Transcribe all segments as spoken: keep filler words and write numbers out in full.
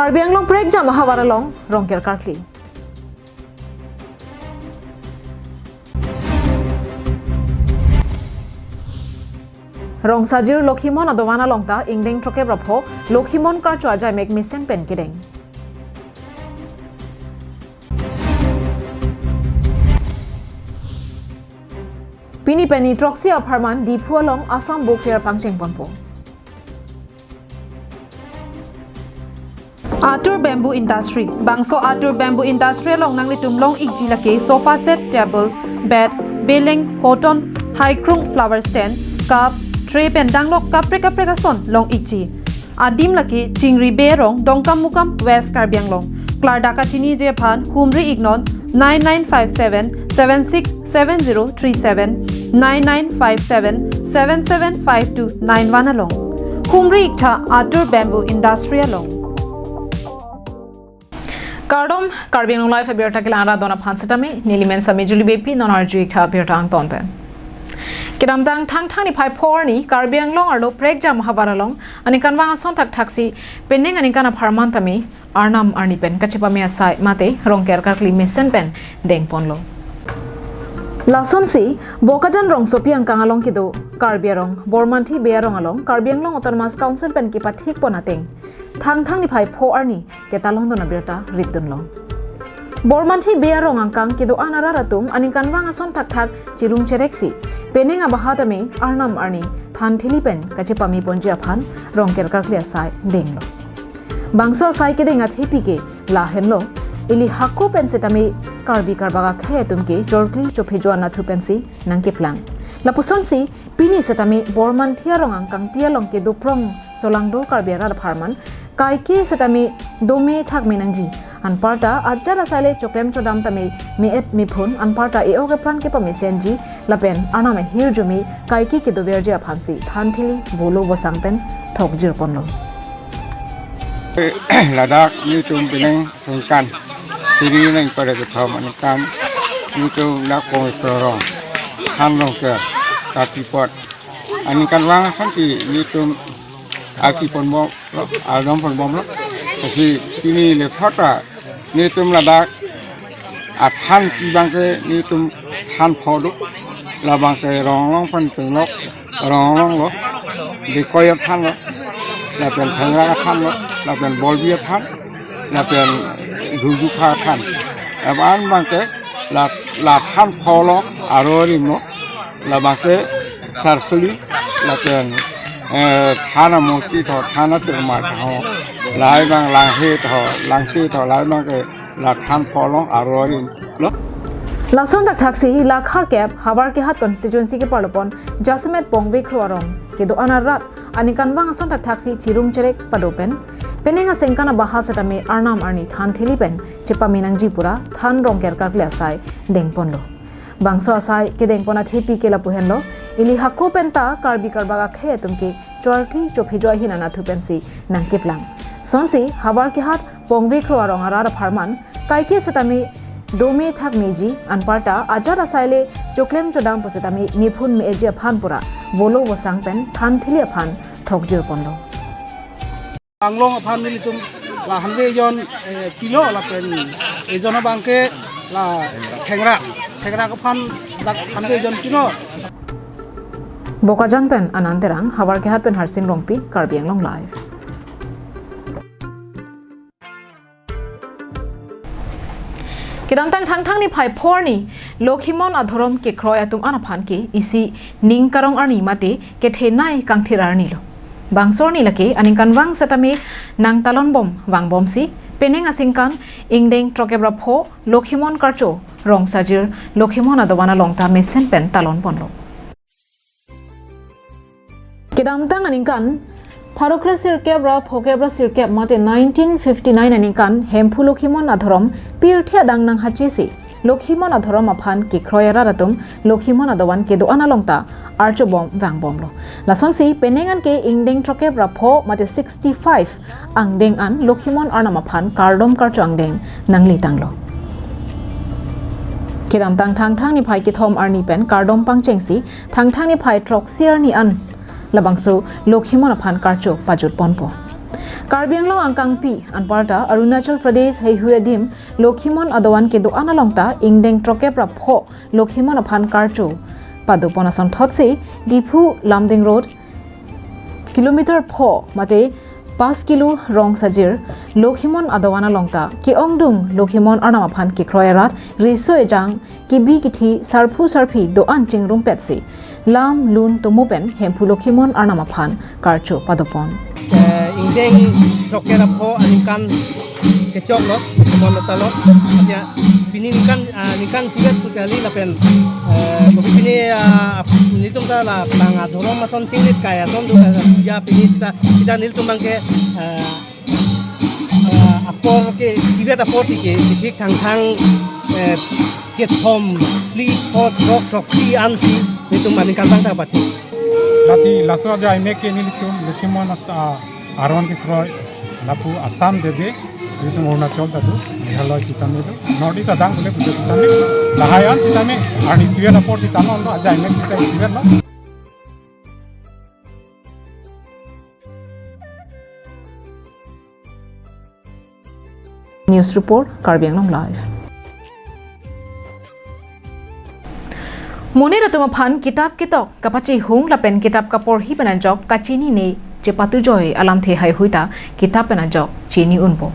Karbi Anglong prekjam ahavar along Rongker karkli. Rongsajir Lokhimon adovan along ta ingdeng throkkep ra pho Lokhimon karcho ajaimek mesen pen kedeng. Pini pen ni throksi apharman Diphu along Assam Book Fair pangcheng ponpo. Atur Bamboo Industry. Bangso Atur Bamboo Industry along nanglitum long-ikji lake sofa set, table, bed, beleng, hoton, haikrung, flower stand, cup, tray pen danglok kaprek kaprek ason long-ikji. Adim lake Chingri Bey arong, Dongkamukam, West Karbi Anglong. Klardak kachiniji aphan humri-iknon nine nine five seven seven six seven zero three seven, nine nine five seven seven seven five two nine one along. Humri-iktha Atur Bamboo Industry along. Kardom, Karbi Anglong Live abirta kelang ra don aphan setame, neli men Sami Juli Beypi, non arju-iktha abirta angton pen. Kedamtang Thangthang niphai pho arni Karbi Anglong arlo prekjam ahavar along aningkanvang ason thakthaksi penang aningkan apharman tame Arnam arni pen kachepame asai mate Rongker karkli mesen pen dengponlo. Lasonsi Bokajan rongsopi angkang along kedo Karbi arong Bormanthi Bey arong along Karbi Anglong Autonomous Council pen kepathik pon ateng Thangthang niphai pho arni ketalon don abirta ritdunlong. Bormanthi Bey arong angkang kedo-an arat atum aningkanvang ason thakthak chirung chereksi penang abaha tame Arnam arni than theli pen kachepame ponji aphan Rongker karkli asai denglo. Bangso asai kedeng athepi ke lahenlo, ili hako pen setame Karbi Karbak akhei atum ke chorkli chophejo anatthu pensi nangkeplang. Lapusonsi pini setame Bormanthi arong angkangpi along kedo prong solangdo Karbi arat apharman kaike setame dome thakme nangji. Anparta ajat asai le choklem chodam tame me-et mephun, anparta e-ok epran kepamesenji lapen Arnam ahirjume kaike kedoverji aphansi than theli volo vosang pen thokjir ponlo. Ladak nelitum penang aningkan, pini nang pada kethom aningkan, nelitum ladak Pongvi Kro arong, Than Rongker, Karbi apot aningkanvang ason si nelitum arki ponbomlo, ardom ponbomlo. Lasi pini le phota nelitum ladak athan pi abangke nelitum than pho do. Labangke Ronglong pen Penglok, Ronglong lo, Dekoi athan lo, lapen Thengrak athan lo, lapen Bolbi athan, lapen Dhurjukha athan. Lapen abangke la, la than pho lo, aro arim lo, labangke Sarsuli, lapen, eh, Than Amoti tho, Than Atirma tho, lahai abang Langhe tho, Langte tho, lahai abangke la than pho lo, aro arim lo. Lason thakthaksi lakha kep Howraghat constituency keparlopon jasemet Pongvi Kro arong kedo-an arat aningkanvang ason thakthaksi chirung cherek pado pen penang asengkan abaha setame Arnam arni than theli pen chepame nangji pura than Rongker karkli asai dengponlo. Bangso asai kedengpon athepi ke lapu henlo, ili hako penta Karbi Karbak akhei atum ke chorkli chophejo ahin anatthu pensi nangkeplang. Sonsi Howraghat Pongvi Kro arong arat apharman kaike setame dome thakmeji, anparta ajat asai le choklem chodam pu setame mephun me-etji aphan pura volo vosang pen than theli aphan thokjir ponlo. Anglong aphan nelitum la hande ejon, eh, pilo lapen ejon abangke la Thengrak, Thengrak aphan dak hande ejon pilo. Bokajan pen Anand Terang, Howraghat pen Harsing Rongpi, Karbi Anglong Live. Kedamtang Thangthang niphai pho arni Lokhimon adhorom kekroi atum an aphan ke isi ning karong arni mate kethenei kangthir arni lo. Bangso arni lake aningkanvang setame nangtalonbom vangbomsi penang asengkan ingdeng throkkep ra pho Lokhimon karcho Rongsajir Lokhimon adovan along ta mesen pen talon ponlo. Kedamtang aningkan pharo kre sirkep ra phokep ra sirkep mate nineteen fifty-nine aningkan Hemphu Lokhimon adhorom pirthe adang nanghachesi Lokhimon adhorom aphan kekroi arat atum Lokhimon adovan kedo-an along ta archobom vangbomlo. Lasonsi penang an ke ingdeng throkkep ra pho mate sixty-five angdeng an Lokhimon Arnam aphan kardom karcho angdeng nanglitanglo. Kedamtang Thangthang niphai kethom arni pen kardom pangchengsi Thangthang niphai throksi arni an labangso Lokhimon aphan karcho pajut ponpo. Karbi Anglong angkangpi anparta Arunachal Pradesh heihui adim Lokhimon adovan kedo-an along ta ingdeng throkkep ra pho Lokhimon aphan karcho padopon asonthotsi Diphu Lumding Road kilometer pho mate pas kilo rong sajir Lokhimon adovan along ta ke-ongdung Lokhimon arnam aphan kekroi arat riso ejang kebi kithi sarphu sarphi do-an chingrumpetsi lam lun tomo pen Hemphu Lokhimon arnam aphan karcho padopon. Eh, ingdeng throkkep ra pho aningkan kechoklo, Lokhimon lotalo. Atia pini ningkan, ah, ningkan isivet pu kali lapen, eh, kopi pini, ah, nelitum ta la plang adhorom ason chinglit kai ason do, eh, puja pini ta, ta nelitum abang ke, eh, ah, apor ke, isivet apor ti ke, kethik thangthang, eh, kethom, phli, pho, throk, throksi ansi, nelitum aningkan abang ta pati. Lasi laso ajaimek ke nelitum Lokhimon as-, ah, aron kekroi lapu Assam dede, nelitum Arunachal ta do, Meghalaya sitame do, North East adang pule pule sitame, lahai an sitame, arni isivet apor sitame, on ajaimek sitame isivet lo. News report, Karbi Anglong Live. Monit atum aphan kitap ketok kapachehung lapen kitap kaporhi pen ajok kachinine chepatujoi alamthe heihui ta kitap pen ajok chini unpo.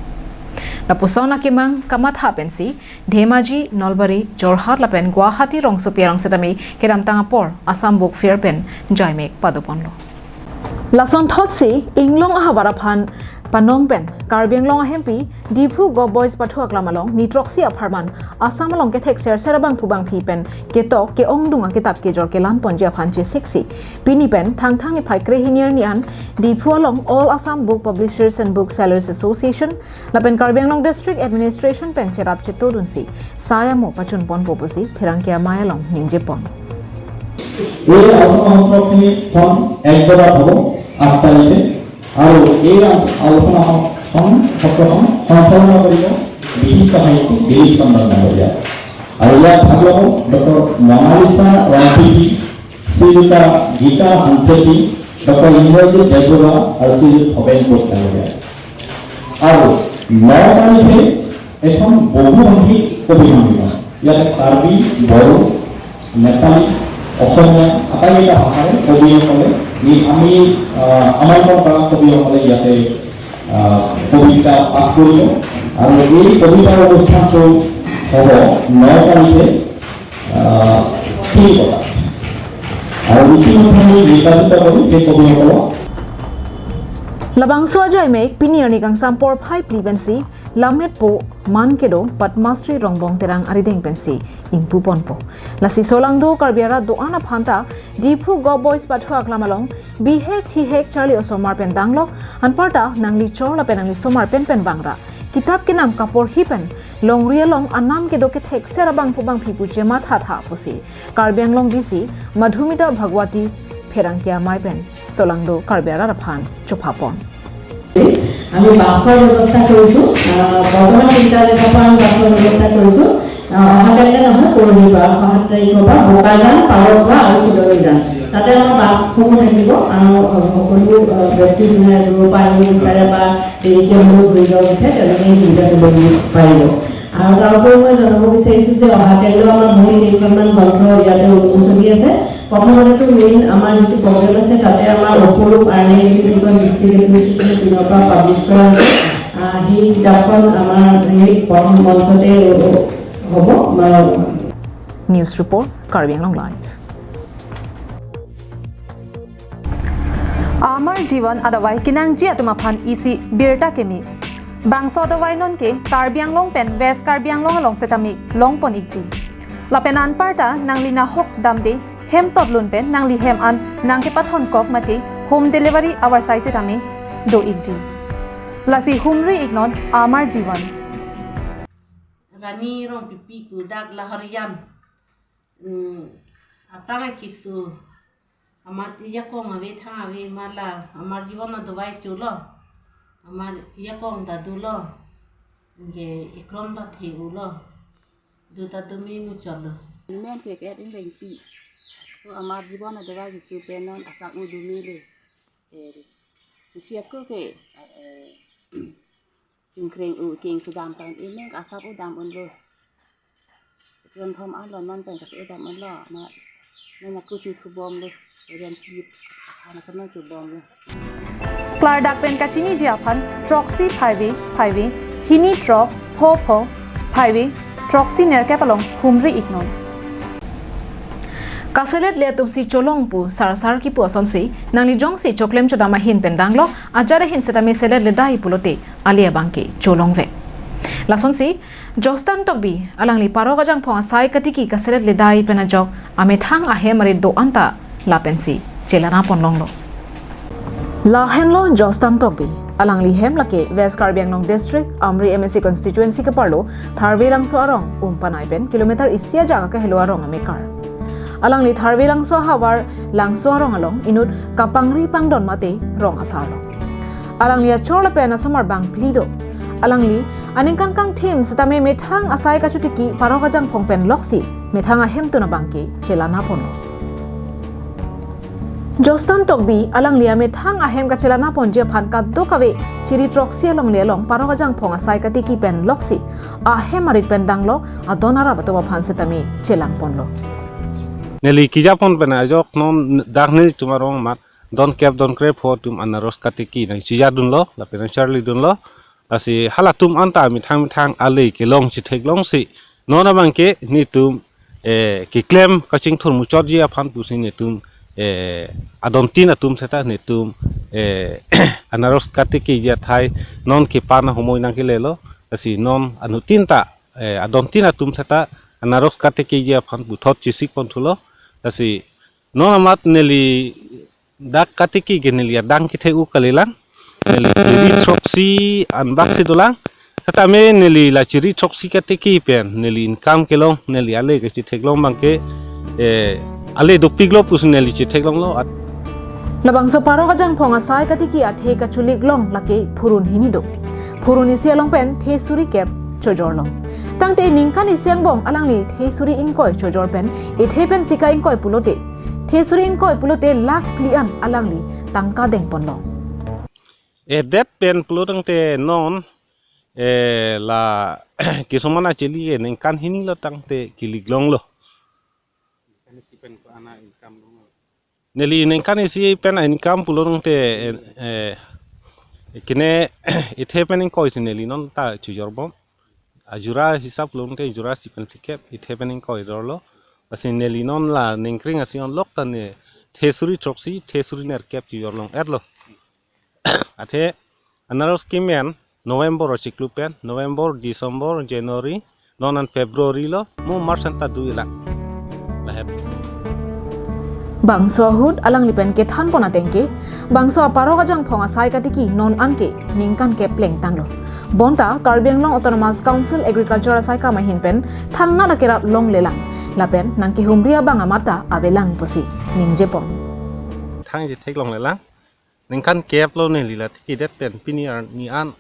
Lapuson akemang kamatha pensi Dhemaji, Nalbari, Jorhat lapen Guwahati rongsopi along setame kedamtang apor Assam Book Fair pen jaimek padoponlo. Lasonthotsi inglong ahavar aphan panong pen Karbi Anglong ahempi Diphu Govt Boys pathu aklam along ni throksi apharman Assam along kethek serser abangphu bangphi pen ketok ke-ongdung akitap kejor kelanponji aphan cheseksi pini pen Thangthang niphai krehini arni an Diphu along All Assam Book Publishers and Book Sellers Association lapen Karbi Anglong District Administration pen cherap chetodunsi sai amo pachunponpo pusi pherangke amei along ningjepon. এই আলোচনা সত্ৰখন এক বজাত হ'ব, আঠ তাৰিখে। আৰু এই আ-, আলোচনা সত্ৰখন সঞ্চালনা কৰিব বিশিষ্ট সাহিত্যিক দিলীপ চন্দ্ৰ ডাঙৰীয়া। আৰু ইয়াত ভাগ ল'ব ডক্টৰ মনালিছা ৰংপিপি, শ্ৰীযুতা গীতা হানচেতি, ডক্টৰ ইন্দ্ৰজিৎ বেজবৰুৱা আৰু শ্ৰীযুত ভৱেন কোচ ডাঙৰীয়া। আৰু ন তাৰিখে এখন বহুভাষিক কবি সন্মিলন। ইয়াতে কাৰ্বি, বড়ো, নেপালী, অসমীয়া আটাইকেইটা ভাষাৰে কবিসকলে নি-, আমি, আহ, আমন্ত্ৰণ কৰা কবিসকলে ইয়াতে, আহ, কবিতা পাঠ কৰিব। আৰু এই কবিতাৰ অনুষ্ঠানটো হ'ব ন তাৰিখে, আহ, তিনি বজাত। আৰু ইতিমধ্যে আমি নিৰ্বাচিত কৰিম সেই কবিসকলক। Labangso ajaimek pini arni kangsam porphai phli pensi lammetpo man kedo Padma Shri Rongbong Terang arideng pensi ingpuponpo. Lasi solangdo Karbi arat do-an aphanta Diphu Govt Boys pathu aklam along bihek thihek charli osomar pen danglok anparta nangli chor lapen nangli somar penpen bangra kitap kenam kaporhi pen longri along anam kedo kethek ser abangphu bangphi pu chemathatha pusi Karbi Anglong D C Madhumita Bhagwati pherangke amei pen solangdo Karbi arat aphan chophapon. আমি বাছৰ ব্যৱস্থা কৰিছোঁ। আহ, বৰ্তমান তিনিটা জেগাৰ পৰা আমি বাছৰ ব্যৱস্থা কৰিছোঁ। আহ, অহাকাইলৈ নহয়, পৰহিৰ পৰা, অহা সাত তাৰিখৰ পৰা বোকাজান, পাৰকবা আৰু চিলনীজান। তাতে আমাৰ বাছসমূহ থাকিব আৰু সকলো, আহ, ব্যক্তি যোনে দূৰৰ পৰা আহিব বিচাৰে বা দেৰিকে হ'লেও ঘূৰি যাব বিচাৰে, তেওঁলোকে এই সুবিধাটো ল'ব পাৰিব। আৰু তাৰ উপৰিও মই জনাব বিচাৰিছোঁ যে অহাকাইলৈ আমাৰ বহু কেইখনমান গ্ৰন্থ ইয়াতে উন্মোচনী আছে। প্ৰথমতেতো মেইন আমাৰ যিটো প্ৰগ্ৰেম আছে, তাতে আমাৰ অপৰূপ আৰ্ণে বুলি যিখন ডিষ্ট্ৰিক্ট এডমিনিষ্ট্ৰেশ্যনৰ পিনৰ পৰা পাব্লিছ কৰা হৈছে। আহ, সেই কিতাপখন আমাৰ সেই প্ৰথম মঞ্চতে হ'ব। আমাৰ News report, Karbi Anglong Live. Amar Jiwan adavai kenangji atum aphan isi birta keme. Bangso adavai nonke Karbi Anglong pen West Karbi Anglong along setame longpon ikji. Lapen anparta nangli nahok damde hem totlun pen nangli hem an nangkepathon kok mate home delivery avarsai setame do ikji. Lasi humri iknon Amar Jiwan. Rani Rongpipi pu dak Lahorijan. Hmm, aphrang keso. Amat ajakong ave thang ave ma la, Amar Jiwan adavai cholo. Amat ajakong ta dolo. Anke ekrom ta the-olo. Dota dome muchotlo. Amen ke ke ingleng pi. So Amar Jiwan adavai kecho pen non asak mo dome le. Eh, kuchi ako ke, eh, Chingkreng u keng sudam tan ini kasap u dam unlo. Jon thom alon non pen kasap u dam unlo. Na na kuchu thubom lo. Jon kip ana kano chubom lo. Klardak pen kachiniji aphan throksi phaivi phaivi hini throk pho pho phaivi throksi nerkep along humri iknon. Kaselet le atumsi cholong pu sarsar kipu asonsi nangli jongsi choklem chodam ahin pen danglo, ajat ahin setame selet ledai pulote ale abangke cholongve. Lasonsi Jostan Tokbi alangli Parok Ajangphong asai katiki kaselet ledai pen ajok amethang ahem arit do-an ta lapensi chelana ponlonglo. Lahenlo Jostan Tokbi, alangli hem lake West Karbi Anglong District, Amri M A C constituency keparlo Tharve Langso arong Umpanai pen kilometer isi ajak akehelo arong amekar. Alangli Tharve Langso ahavar Langso arong along inut kapangri pangdon mate rong asarlo. Alangli achor lapen asomar bang phli do. Alangli aningkan kangthim setame methang asai kachotiki Parok Ajangphong pen loksi methang ahemtun abangke chelana ponlo. Jostan Tokbi alangli amethang ahem kachelana ponji aphan kadokave chiri throksi alongle along Parok Ajangphong asai katiki pen loksi ahem arit pen danglo, adon arap atum aphan setame chelang ponlo. Neli kejapon pen ajok non dak nelitum arong amat don kep don kre pho atum anaros katiki nangchejadunlo lapen nangcharlidunlo. Lasi halatum anta methang methang ale kelong chetheklongsi non abangke netum eh, keklem kachingthur muchotji aphan pusi netum eh, adontin atum seta netum eh, anaros katikiji athai non kepan ahomoi nangkelelo. Lasi non anuttin ta eh, adontin atum seta anaros katikiji aphan puthot chesik ponthulo. Lasi non amat neli dak katiki ke neli adang kethe-u kalilang. Neli chiri throksi anbak si dolang. Setame neli la chiri throksi katiki pen neli income kelong, neli ale kechetheklong abangke eh, ale dopiklo pusi neli chetheklonglo. At- Labangso Parok Ajangphong asai katiki athe kachulik long lake phurun hini do. Phurun isi along pen the suri kep chojor long. Tangte ningkan isi angbong alangli the suri ingkoi chojor pen ethe pensi ka-ingkoi pulote, the suri ingkoi pulote lakh phli an alangli tangka dengpon long. Edet pen pulo tangte non eh, la kisomana chili ke ningkan hini lo tangte kiliklonglo. Neli ningkan isi pen income pulo tangte eh, eh, kene ethe pen ingkoi si neli non ta chojor bom. Ajura hisap pulo tangte jura si pen tikep ethe pen ingkoi dorlo. Lasi neli non la ningkring asi onlok ta ne the suri throksi the suri nerkep chojor long etlo. Athe anaros kemen November o chiklo pen, November, December, January, non an February lo, mo March anta do-ilang. Lahep. Bangso ahut alangli pen kethan pon ateng ke, bangso Parok Ajangphong asai katiki non an ke ningkan kep plengtanglo. Bonta Karbi Anglong Autonomous Council Agriculture asai kam ahin pen thangnat akerap longlelang. Lapen nangkehumri abang amat ta avelang pusi ningje pon. Thangji theklonglelang. Ningkan kep lo neli la tikidet pen pini arni an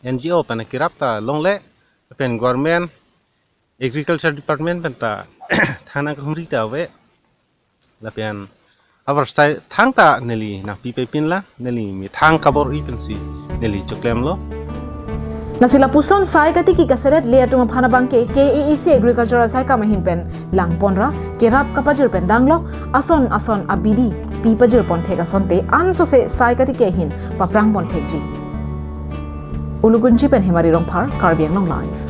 N G O pen akerap ta longle, pen government agriculture department pen ta thang nangkehumri ta ave. Lapen avarsai thang ta neli nangpipepinlang, neli methang kabor-i pensi neli choklemlo. Lasi lapuson sai katiki kaselet le atum aphan abangke K A A C Agriculture asai kam ahin pen langponra kerap kapajir pen danglo, ason ason abidi pi pajir ponthek asonte ansose sai katiki ahin paprang ponthekji. Ulukunchi pen Hemari Rongphar, Karbi Anglong Live.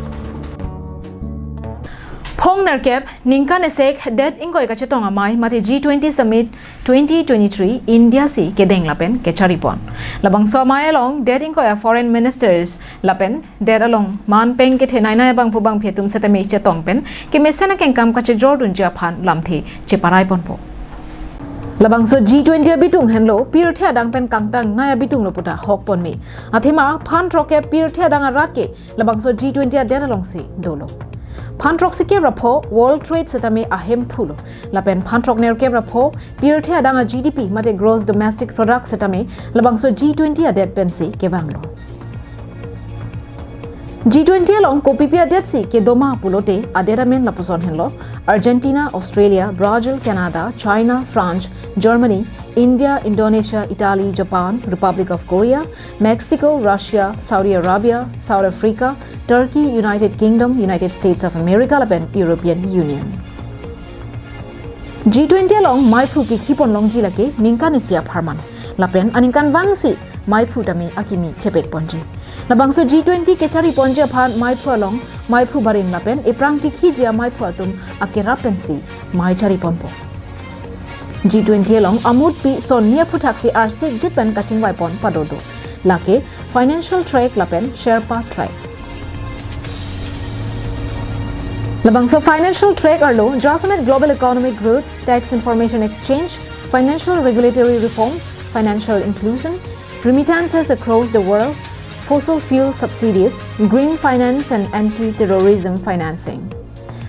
Phong nerkep ningkan esek det ingkoi kachetong amei mate G twenty Summit twenty twenty-three India si kedeng lapen kechari pon. Labangso amei along det ingkoi a foreign ministers lapen det along man peng kethenei nai abangphu bangphi atum setame chetong pen kemesen akengkam kachejordunji aphan lamthe cheparai ponpo. Labangso G twenty abitung henlo pirthe adang pen kangtang nai abitung lo puta hok ponme. Athema phan throkkep pirthe adang arat ke labangso G twenty adet alongsi dolo. Phan throksikep ra pho World Trade setame ahemphu lo. Lapen phan throk nerkep ra pho pirthe adang a G D P mate Gross Domestic Product setame labangso G twenty adet pensi kevanglo. G twenty along kopipi adet si kedoma pulote adet amen lapuson henlo: Argentina, Australia, Brazil, Canada, China, France, Germany, India, Indonesia, Italy, Japan, Republic of Korea, Mexico, Russia, Saudi Arabia, South Africa, Turkey, United Kingdom, United States of America lapen European Union. G twenty along maiphu kikhi pon longji lake ningkan isi apharman. Lapen aningkanvang si maiphu tame akimi chepet ponji. Labangso G twenty kechari ponji aphan maiphu along maiphu barim lapen ephrang kikhiji amaiphu atum akerap pensi mei chari ponpo. G twenty along amutpi son ni aphuthak si arsik jit pen kachingvai pon pado do. Lake financial track lapen Sherpa track. Labangso financial track arlo jasemet global economic growth, tax information exchange, financial regulatory reforms, financial inclusion, remittances across the world, fossil fuel subsidies, green finance and anti-terrorism financing.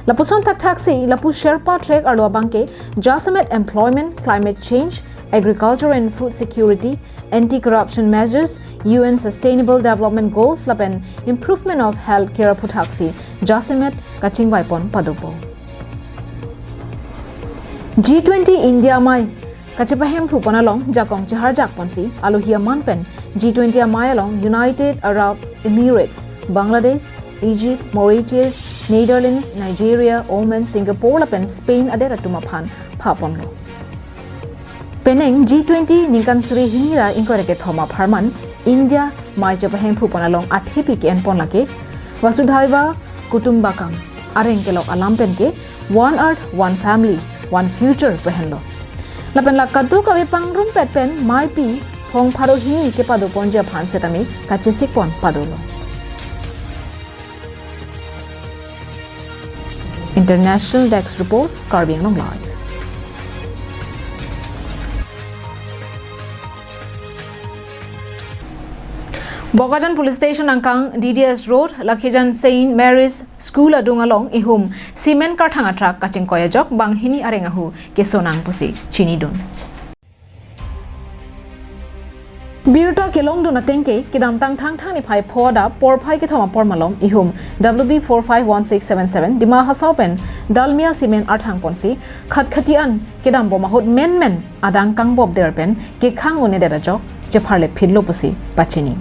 Lapuson thakthak si lapu Sherpa track arlo abangke jasemet employment, climate change, agriculture and food security, anti-corruption measures, U N Sustainable Development Goals lapen improvement of healthcare aphuthak si jasemet kachingvai pon padopo. G twenty India amei kachepahemphu pon along jakong cheharjak ponsi alohi aman pen G twenty amei along United Arab Emirates, Bangladesh, Egypt, Mauritius, Netherlands, Nigeria, Oman, Singapore lapen Spain adet atum aphan pha ponlo. Penang G twenty ningkan suri hini ra ingkoi ra kethom apharman India mei chepahemphu pon along athepi ke-en pon lake Vasudhaiva Kutumbakam, areng kelok alam penke One Earth, One Family, One Future pu henlo. Lapen la kadokave pangrumpet pen meipi phong pharo hini kepado ponji aphan setame kachesik pon padolo. International Desk Report, Karbi Anglong Live. Bokajan Police Station angkang D D S Road, Lakhijan Saint Mary's School adung along ihum cement karthang atruck kachingkoi ajok banghini areng ahu keso nang pusi chinidun. Birta kelongdun atengke kedamtang Thangthang niphai pho adap porphai kethom apor malom ihum W B four five one six seven seven Dima Hasao pen Dalmia cement arthang ponsi khatkhati an kedambom ahut menmen adang kangbop der pen kekhang un-edet ajok chepharle phitlo pusi pachini.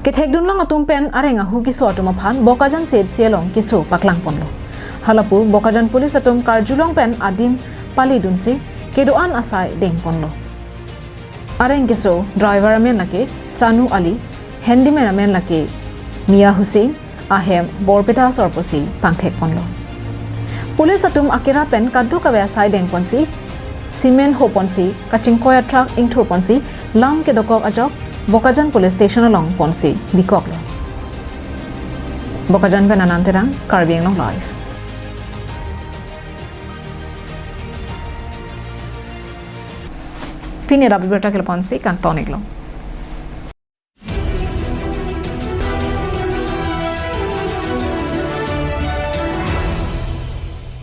Kethekdunlong atum pen areng ahu keso atum aphan Bokajan C H C along keso paklang ponlo. Halapu Bokajan police atum karjulong pen adim palidunsi kedo-an asai deng ponlo. Areng keso driver amen lake Sanu Ali, handyman amen lake Mia Hussain, ahem Borpeta asor pusi pangthek ponlo. Police atum akerap pen kadokave asai deng ponsi, cement ho ponsi, kachingkoi atruck ingthur ponsi, lam kedokok ajok Bokajan Police Station along ponsi bikoklo. Bokajan pen Anand Terang, Karbi Anglong Live. Pini rabi birta keleponsi kangton-iklo.